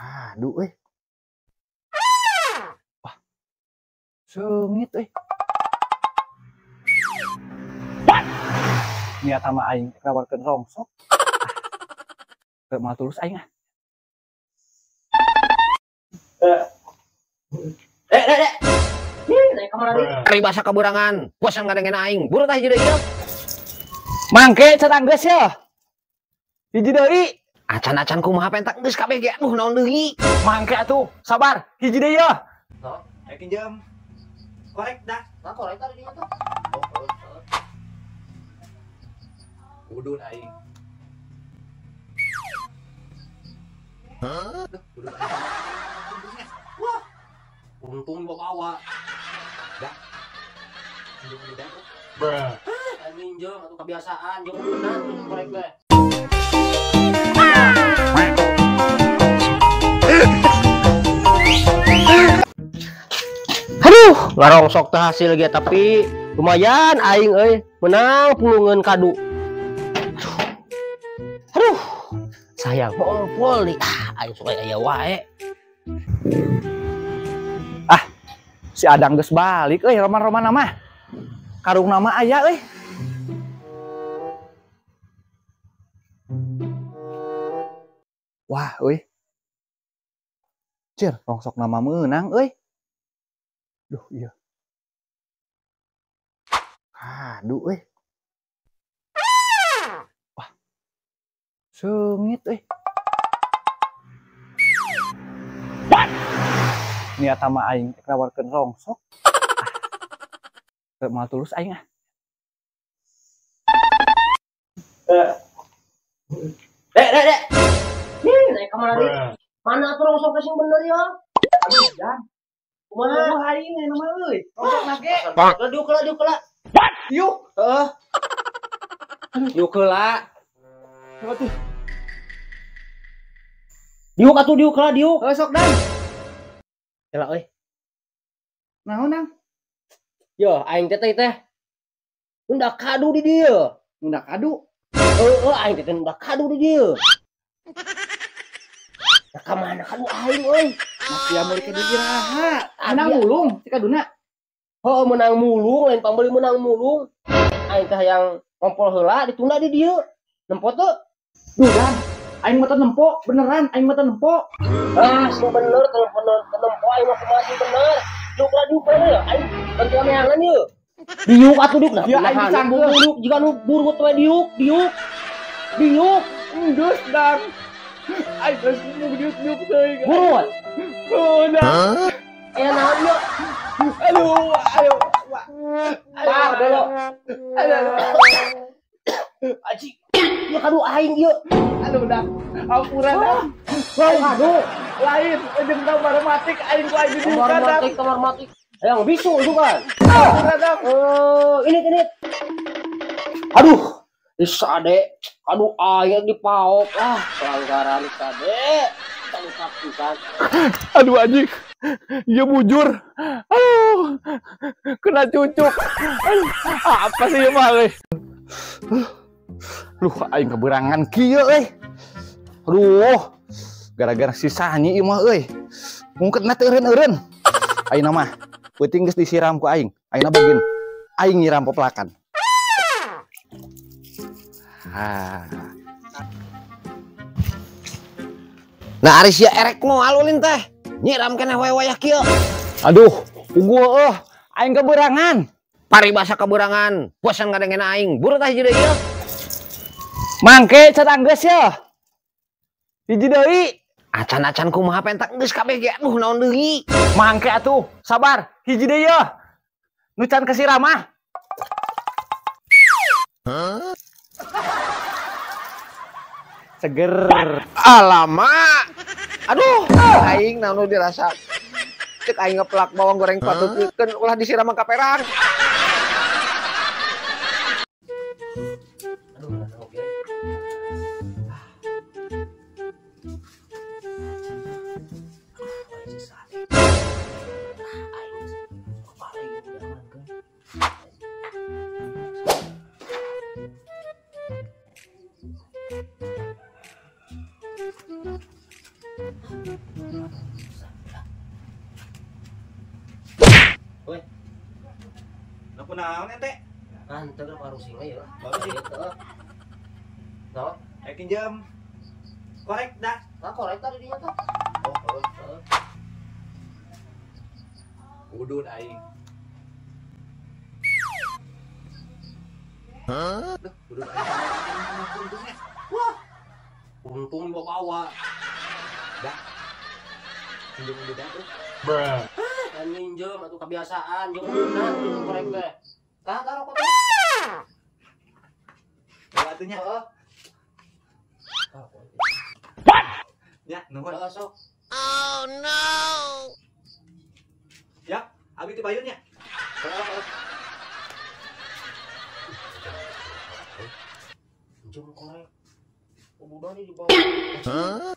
Aduh euy. Wah. Seungit euy. Niat sama aing nawarkeun rongsok. Teu moal tulus aing ah. Ari basa kaburangan, bosan ngadengin aing. Buru tah hiji deui ieu. Mangke cenah geus ya. Hiji deui. Acan-acan kumaha pentak geus kabeh ge aduh naon deui. Mangke atuh, sabar. Hiji deui ya. Sok, ayo pinjam. Korek dah. Nah, korek tadi dinya tuh. Udun aing. Hah? Udun aing. Wah. Untung bawa. Dah. Pinjam dah. Bruh. Minjem atau kebiasaan jeung udunan korek teh. Aduh, ngarongsok teh hasil ge tapi lumayan aing euy, menang pulungeun kadu. Aduh. Aduh. Sayang ngompol nih. Ah, aing sok aya wae. Ah, si Adang geus balik euy roman-roman mah. Karung nama aya euy. Wah, euy. Cir, rongsok nama meunang euy. Duh, iya. Aduh, euy. Wah. Seungit euy. Niat sama aing nawarkeun rongsok. Teu moal tulus aing ah. Dek. Nih, naik ka mana deui? Mana atuh rongsok sing bener ya? Aduh, Jang. Kumaha aing aya mah euy. Rongsok na ge. Diuk heula, diuk heula. Yuk. Heeh. Diuk heula. Atuh. Diuk atuh diuk heula, diuk. Heuh sok dan. Heula euy. Naon nang? Yo, aing teh teh. Nunda kadu di dieu. Nunda kadu? Heeh, aing teh nunda kadu di dieu. Nah, ka mana kadu aing euy? Masih meuli kadu iraha. Menang mulung si kaduna. Heuh, menang mulung, lain pambeli menang mulung. Aing teh hayang ngompol heula ditunda di dieu. Nempo teu? Duh, Dan. Aing mah teu nempo, beneran aing mah teu nempo. Ah, sing bener teu nempo aing mah kumaha sing bener. Diuk lah diuk lah ya, aing bantuan neangan yeuh. Diuk atuh diuk nah. Ya aing dicangkeul. Diuk jiga nu burut we diuk, diuk. Diuk, geus Dan. Aing geus diuk-diuk teuing. Burut. Oh, Dan. Aya naon yeuh? Aduh, ayo. Par dulu. Aduh. Aji. Ya kadu aing ieu. Aduh, Dan. Ampura, Dan. Wah, kadu. Lain jeung kamar matik aing ku aing dibuka, Kamar matik, kamar matik. Yang bisu itu kan. Ampura, Dan. Ini. Aduh, sade. Aduh, aing dipaok. Ah, pelanggaran sade. Tangkap pisan. Aduh anjing. Ya bujur. Aduh. Kena cucuk. Aduh, apa sih ieu mah euy? Luh, aing keberangan kieu euy. Aduh. Gara-gara si Sanyi ieu mah euy. Mungketna teu eureun-eureun. Ayeuna mah peuting geus disiram ku aing. Ayeuna bagin aing nyiram pepelakan. Ah. Nah, ari sia erek moal ulin teh. Nyiram keneh wae wayah kieu. Aduh, puguh eueuh, aing keberangan. Paribasa keberangan, bosan ngadengin aing. Buru tah hiji deui ieu. Mangke cenah geus ya. Hiji deui. Acan-acan kumaha pentak geus kabeh ge aduh naon deui. Mangke atuh, sabar. Hiji deui ya. Nu can kesiram mah. Hah? Seger. Alamak. Aduh, aing naon nu dirasa. Cek aing ngeplak bawang goreng patutkeun ulah disiram ka perang. Aduh, oke. Woi. Lah kunaon ente? Ante ge parusing we ya. Parusing heeh. Naon? Ayo pinjam. Korek dah. Nah, korek tadi dinya tah. Oh, heeh. Udun aing. Hah? Duh, udun aing. Untungnya. Wah. Untung dibawa. Dah. Pinjam udah tuh. Bruh. Kan minjem atuh kebiasaan jeung udunna jeung korek teh. Tah tah rokok teh. Bawa atuh nya. Heeh. What? Ya, nuhun. Heeh, sok. Oh no. Ya, abi teh bayun nya. Heeh. Minjem korek. Udah nih dibawa. Hah? Ah.